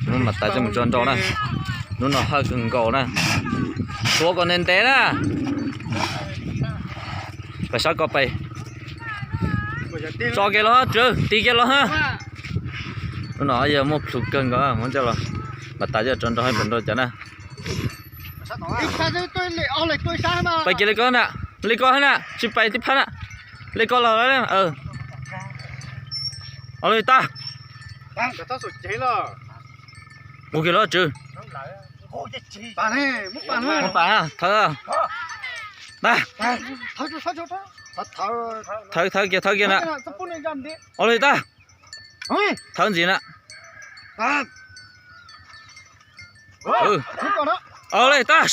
Muab Npam Tas coj mus tso nrau na. Hnub no hawj kawg nkaus na. Tuav kom ntev ntev na. Pais sab ko pais. Tso kiag los, Tswv, tig kiag los ha. Hnub no yog muaj plhus kawg nkaus, muab coj los, Npam Tas coj tso nrau, hawj npaum nrau cas na. Pais kiag li ko na, li ko na, tsis pais tib phab na. Li ko los, ua li tag. Ua kiag los Tswv. Muab pam, thawb. Tag. Thawb, thawb kiag, thawb kiag na. Ua li tag. Thawb ntxiv na. Ua li tag.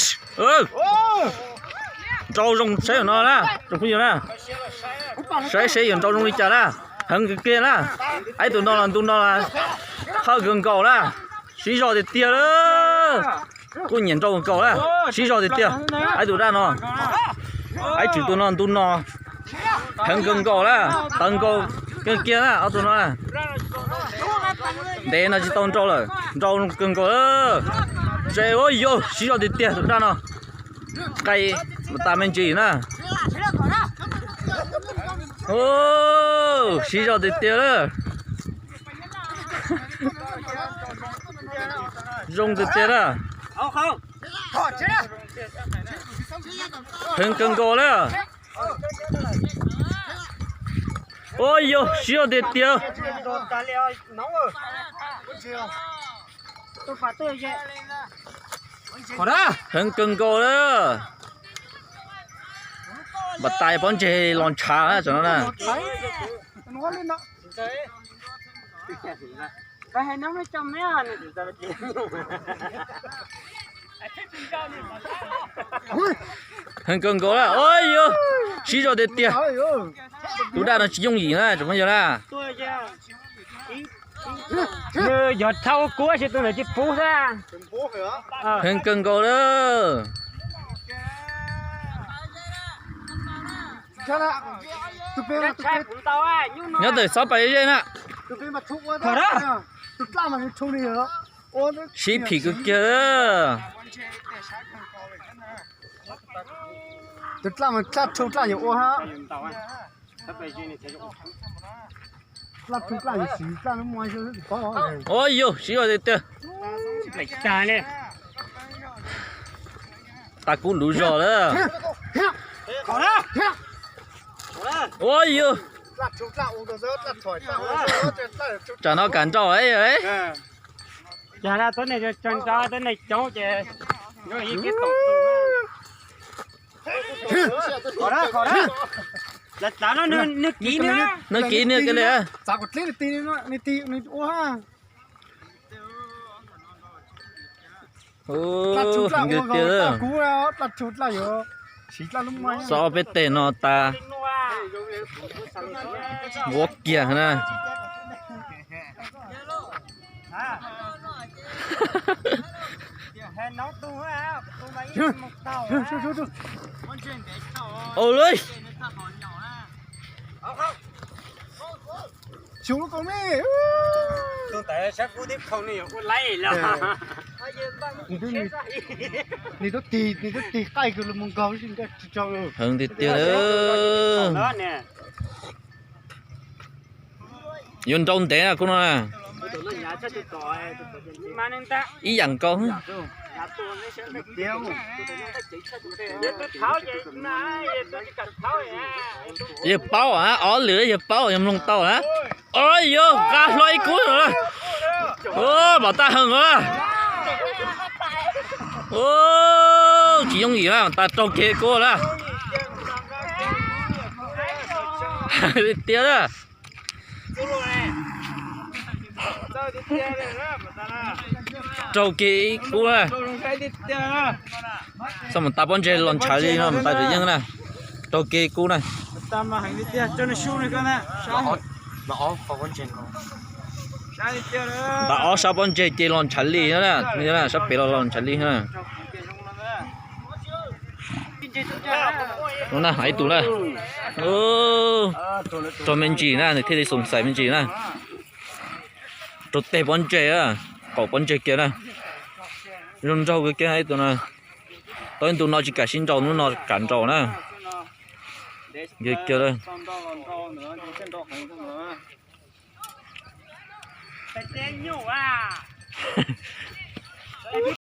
Nrau zoo saib no na, tsoom phooj ywg na. Saib seb yuav nrau zoo li cas na. Heev kawg kiag na. Ib tus no los ntu no hawj kawg nkaus na. Siv zog tiag tiag lawm. Kuj nyiam nrau kawg nkaus na. Siv zog tiag tiag. Ib tus daj no, ib tswm tus no ntu no heev kawg nkaus na. Tawv nkaus kawg kiag na ob tug no. Ntev no tsis tau nrau lawm, nrau kawg nkaus lawm. Tsev ua yog siv zog tiag tiag tus daj no. Qaij Npam Tas me ntsis na. Siv zog tiag tiag lawm. Zoo tiag tiag na. Heev kawg nkaus na. Ua yog siv zog tiag tiag. Heev kawg nkaus na. Npam Tas pob ntseg los ntshav na, tsam no na. Heev kawg nkaus na. Ua yog siv zog tiag tiag. Tus daj no tsis yooj yim na, tsoom phooj ywg na. Nws yog thauj kuv tab sis tus ntawd tsis pub xwb. Heev kawg nkaus lawm. Nyob ntawm xob pais zej na. Sib phim kawg kiag. Ua yog siv zog tiag tiag. Tas kub luv zog lawm. Ua yog. Tsam no kam nrau. Nws kiv nws li. Xob peb teg no tas vuab kiag na. Ua li. Nws twb tig, nws twb tig qaij kawg los mus nkaug. Heev tiag tiag. Yuav nrau ntev na kub no na. Ib yam nkaus. Yawg paub, ob lwm yawg paub, yawg mloog tau na. Ua yog nqa hlo ib kub no na. Npam Tas heev na. Tsis yooj yim na, Npam Tas raug kiag kub na. Tiag na. Raug kiag ib kub na. Xyov Npam Tas pob ntseg los ntshav li no, Npam Tas tseem yeej na. Raug kiag ib kub na. Npam ob sab pob ntseg ces los ntshav li na, sab pem los los ntshav li na. Ib tug na, raug me ntsis na, nws thiaj li xoom xaim me ntsis na. Raug teg pob ntseg na. qaum pob ntseg kiag na. Zoo nraug kiag ib tug no. Tau ib ntu no tsis kam sib nraus, hnub no kam nraus na. Kiag kiag.